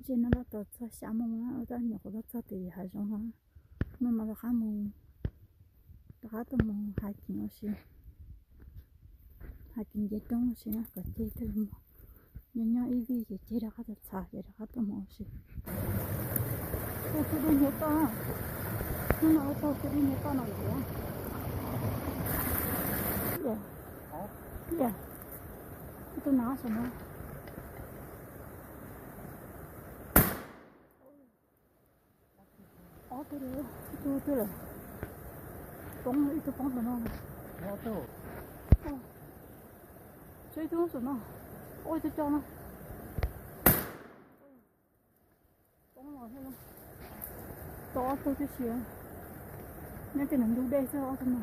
Ces no rau tau txog xya moo na, tab nyuam qhuav tau txog tim hav zoov no. Hnub no rov qab mus, rov qab tuaj mus hais kiv ua si, hais kiv nce roob ua si na, kom ceg thiaj li mus. Nyob nyob ib vij ces ceg rov qab txhav txhav ces rov qab tuaj mus ua si. Ua txhua dej nyob toj, hnub no ua tau txhua dej nyob toj no lawm. Ib yam, ib yam, tus nav saum no. Ob tug, ib tug twg lawm? Poob, ib tug poob tom no. Tshuav ib tug saum no. Ua ib tug co no. Poob los thiab. Tau ob tug tib si. Nyob tej ntug dej xwb ob tug no.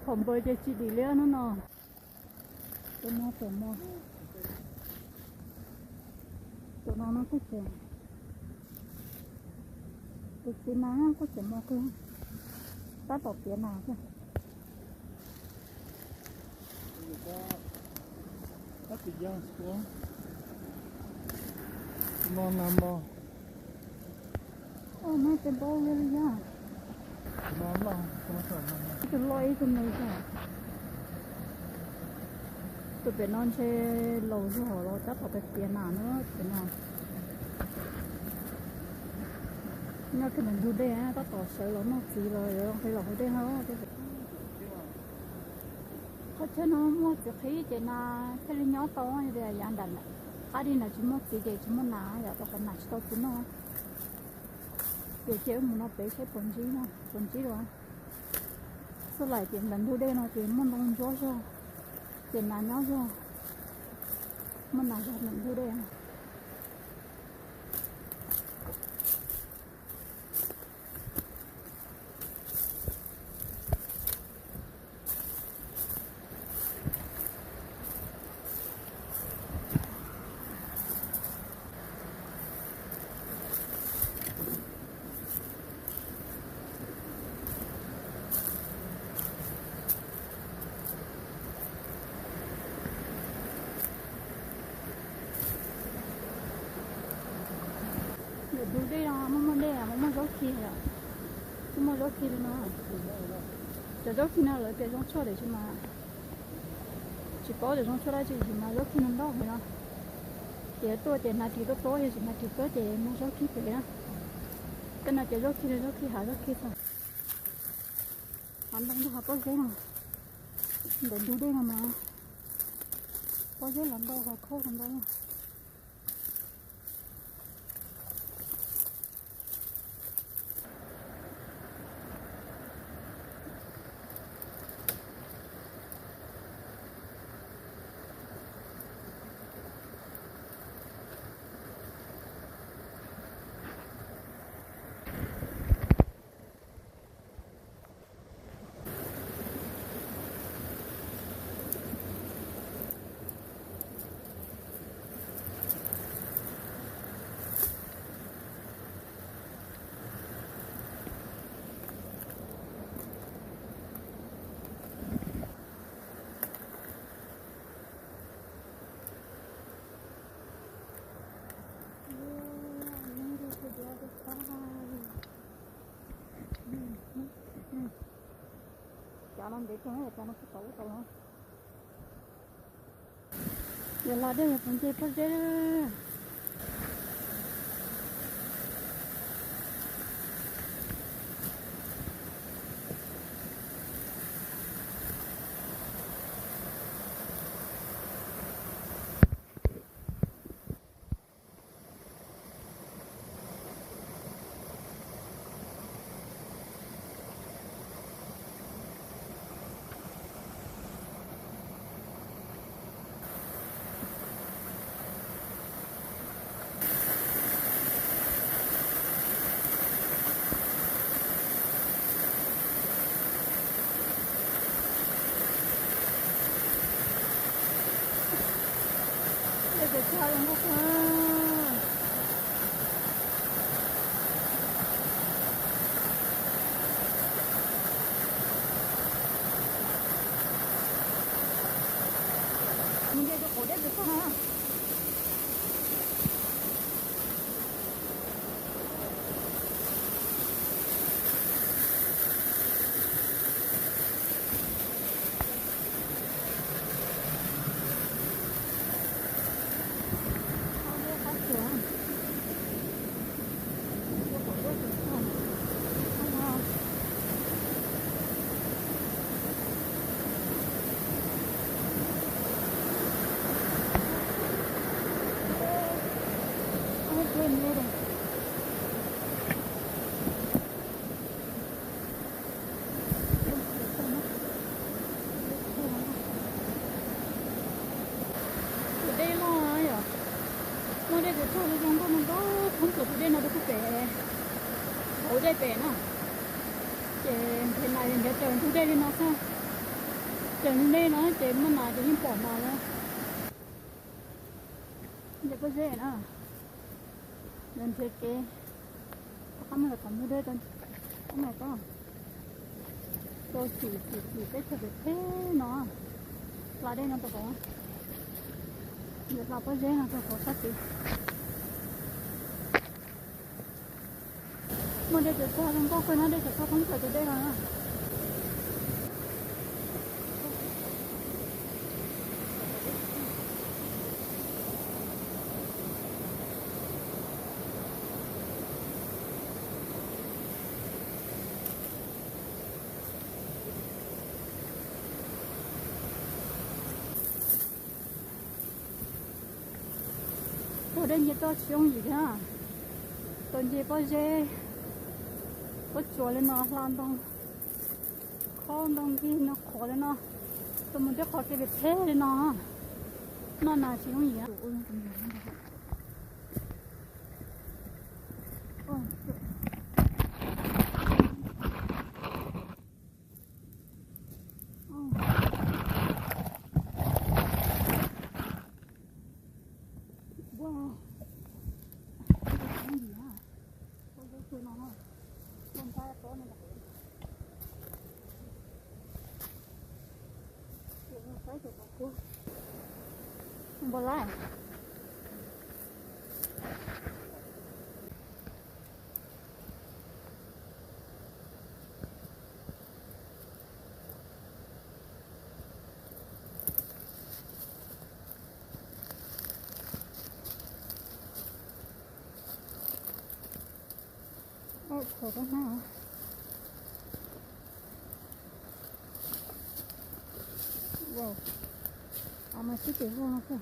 Thaum npawg ces tsis dim li hnub no. Tus no tus no, tus no no kuj tseem, tus txiv no kuj tseem mos kawg, tab tom tiav nas thiab. Ua no ces npau li yog. Ib tug loj ib tug me zog. Tus pem no ntshe laus zog los tab tom tiav nas na pem no. Nyob kiag ntawm ntug dej tab tom sawv los noj txiv los yuav nqis los hauv dej no. Qhov chaw no muaj txiv qhib ces nas thiaj li nyob tau, yog tias yav nram qab dej nram tsis muaj txiv ces tsis muaj nas, yam rau qhov nas tsis tau txiv noj. Ces cia wb mus no pem saib puas ntsib no, puas ntsib dua. Xub laim ces ntawm ntug dej no ces muaj ntoo ntsuab zog, ces nas nyob zog, muaj nas zog ntawm ntug dej no. Ntawm ntug dej no muaj muaj dej, muaj muaj zaub khi yom, muaj muaj zaub khi li no. Cov zaub khi no lawv tias zoo tshuaj tiam sis mas tsis paub tias zoo tshuaj dab tsi tiam sis mas zaub khi no ntau heev no. Ces tuaj ces hnav ris tuaj tuab, yog tsis hnav ris tuab ces muaj zaub khi pem na. Tej no ces zaub khi no zaub khi hav zaub khi tag. Hav ntoo nrog hav pob zeb no, ntawm ntug dej no mas pob zeb los ntau, hav khaub los ntau. Cov no ntev kawg, cov no tsis tau ub tau no. Yog los dej yog puas nce pob zeb. Rau qhov dej txawv tag. Tus dej loj yom, muaj dej txawv tag zoo nkauj no, ntau thoob plaws tus dej no rau pem hauv dej pem na. Ces nqhis nas nrhiav raws ntug dej li no xwb, raws ntug dej no ces muaj nas ces yeej pom nas na. Nce pob zeb na, nrhiav kev rov qab mus tom ntug dej rau, rau tim tim tim teb chaws pem pem no, hla dej no rau hauv, hla pob zeb no rau hauv sab tid. Muaj dej txawv tag zoo nkauj kawg no, dej txawv tag thoob plaws tus dej no na. Ua dej nce toj tsis yooj yim thiab, tau nce pob zeb, pob tsuas li no, hla ntoo, khob ntoo nkig no, qhov li no, tau mus tej qhov kev phem phem li no, noj nas tsis yooj yim. Npau lawm. Ua, qhov no na. Wow. Av mas sib tes vog no xwb.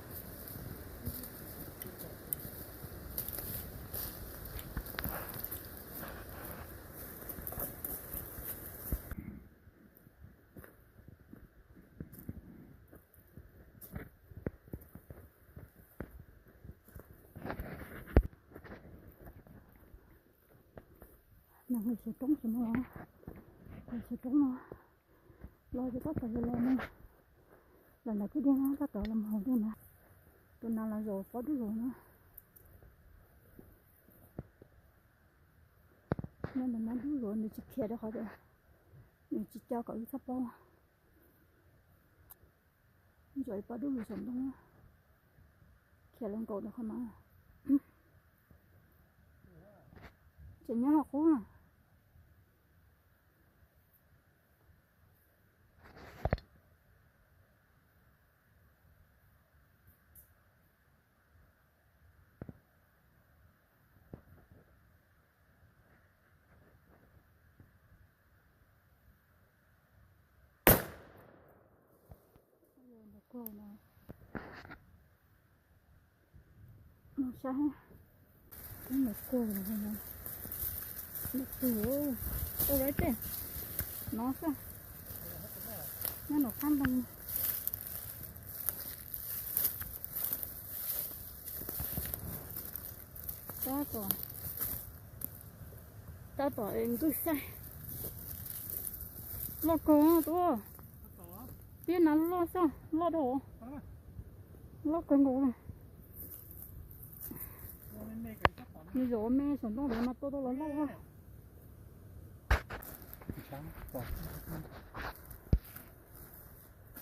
Nws hu xyuv roob xyuv no, xyuv roob no los ces tab tom los mus, los nram kwj deg na, tab tom los mus hauv dej na. Tus nas los zaum pob dub zaum na. Nws mas dub zaum, nws tsis khiav rau qhov tias nws tsis co kom wb txhob paub. Zaum ib pob dub zaum saum ntoo, khiav los nkaum rau qhov no. Tseem nyob hauv qub na. Mus saib, mus kawg, mus kawg, ua lawv tej no xwb, nyob nram qab ntoo. Tab tom, tab tom es ntuj saib. Loj kawg tuaj. Tiab nas loj xwb, loj dua. Loj kawg nkaus li. Nws zaum me saum ntoo ntawd mas tua tau los loj.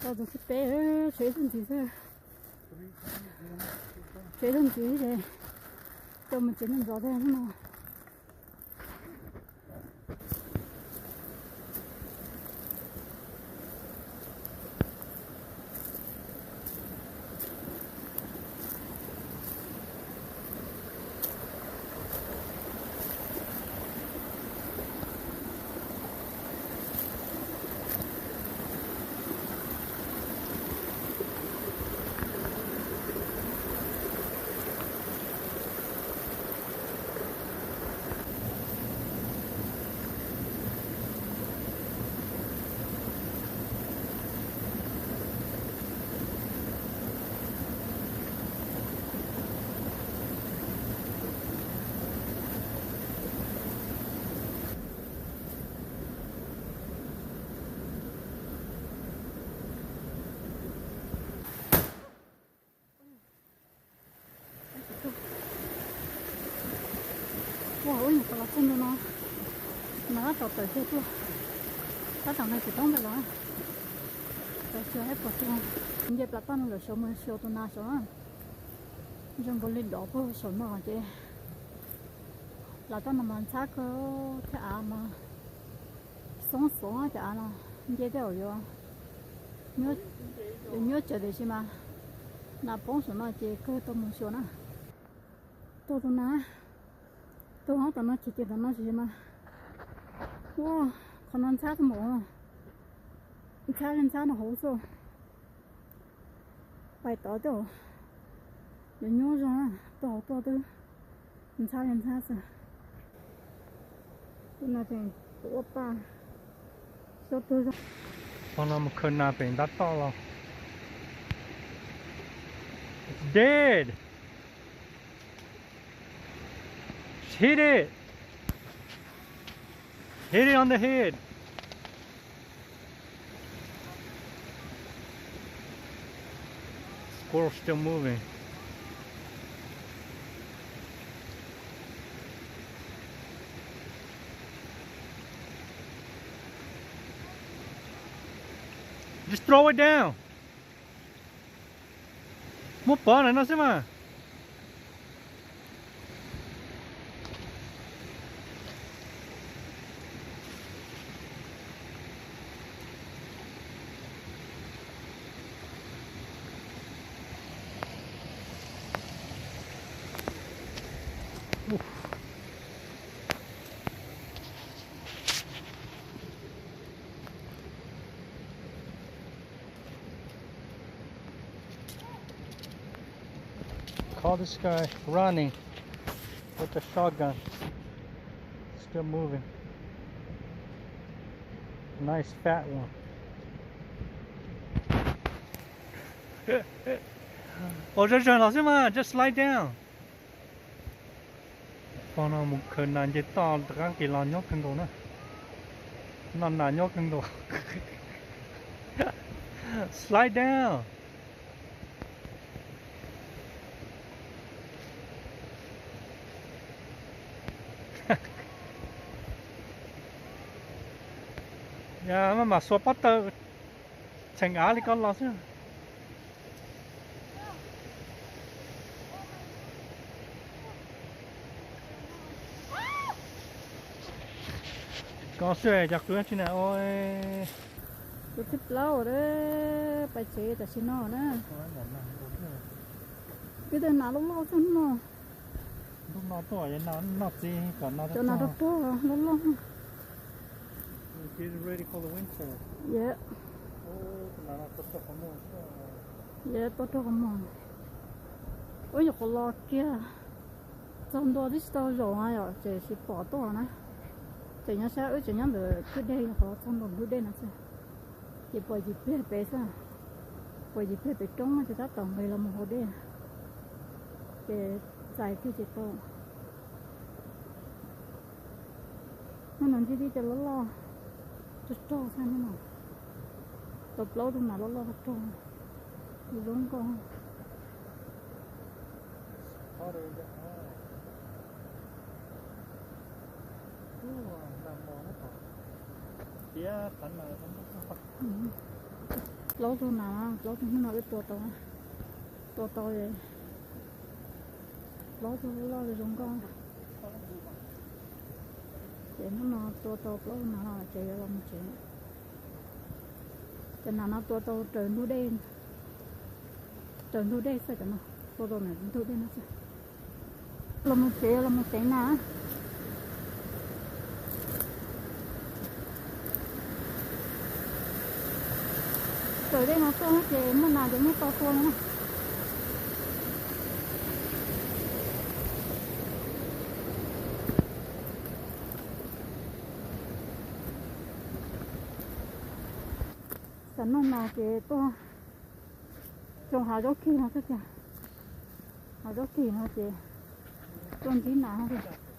Tau tus xib peb, tshuav ib tug ntxiv xwb. Tsev ntawd ntxiv ces tau mus tsev ntxov ntxov tiag no. Ua ub, nyuam qhuav los txog ntua no, nag tab tom tawm kiag tuaj, tab tom nqis tsis tau npaum los, tawm kiag ib puas tuaj. Nce plas toj no lawm, xyov mus xyuas tus nas saum na. Zoo nkaus li dov puag saum no ces plas toj no mas ntxhab kawg thiab av mas xoob xoob cov av no, nce tej zaum yuav, yuav nyuaj tsawv tiam sis mas nas poob saum no ces kawg tau mus xyuas na. Tuag tus nas, tuag hauv tom no, chim chim tom no tiam sis mas, ua, qhov no ntxhab tag npaum, ntxhab li ntxhab no hauv xwb. Pais tod tej zaum yuav nyuaj zog na, tuaj hauv tuaj twb ntxhab li ntxhab xwb. Tus no ces tus ua paj, xyov tuag zog. Qhov no mus khaws nas pem ntab toj los. It's dead. Hit it. Hit it on the head. Squirrel still moving. Just throw it down. Muab pov ntawm no xwb mas. Call this guy running with the shotgun. Still moving. Nice fat one. Ua zog zog los xwb mas, just slide down. Pog no mus khaws nas nce toj rov qab kis los nyob kawg nkaus na. Noj nas nyob kawg nkaus. Slide down. Maj mam xuas pob taw txheem av li ko los xwb. Ko xwb cov qwv tsi na ua. Tus thib plaub a, pais tsev tam sim no na. Ib tug nas loj loj xwb no. Ntuj no tuaj noj txiv kom no cov nas rog rog loj loj. Yep. Yep, tau rog qhov muag. Ua nyuam qhuav los kiag txog ntua twb tsis tau zaum na yom, tseem tsis pom tuaj na. Tseem nyob sab wb tseem nyob ntawm kwj deg, nyuam qhuav los txog ntua kwj deg no xwb. Ces pom yim pliag pem xwb, pom yim pliag pem roob ces tab tom nqis los mus hauv dej, ces txais kiag ces tau. Hnub no ntsib tib cov loj loj rog rog xwb no. Tau plaub tug nas loj loj rog rog, zoo nkauj. Plaub tug nas, plaub tug hnub no wb tua tau. Tua tau plaub tug loj zoo nkauj. Ces hnub no tua tau plaub nas no ces yuav los mus tsev. Cov nas no tua tau raws ntug dej, raws ntug dej xwb cov no, tua tau ntug dej no xwb. Los mus tsev, los mus teev nas. Raws dej no tuaj ces muaj nas ces muaj tau tua no. Tam no nas ces tuaj, tsoom hav zaub kig no xwb tiag. Hav zaub kig no ces tuaj ntsib nas no.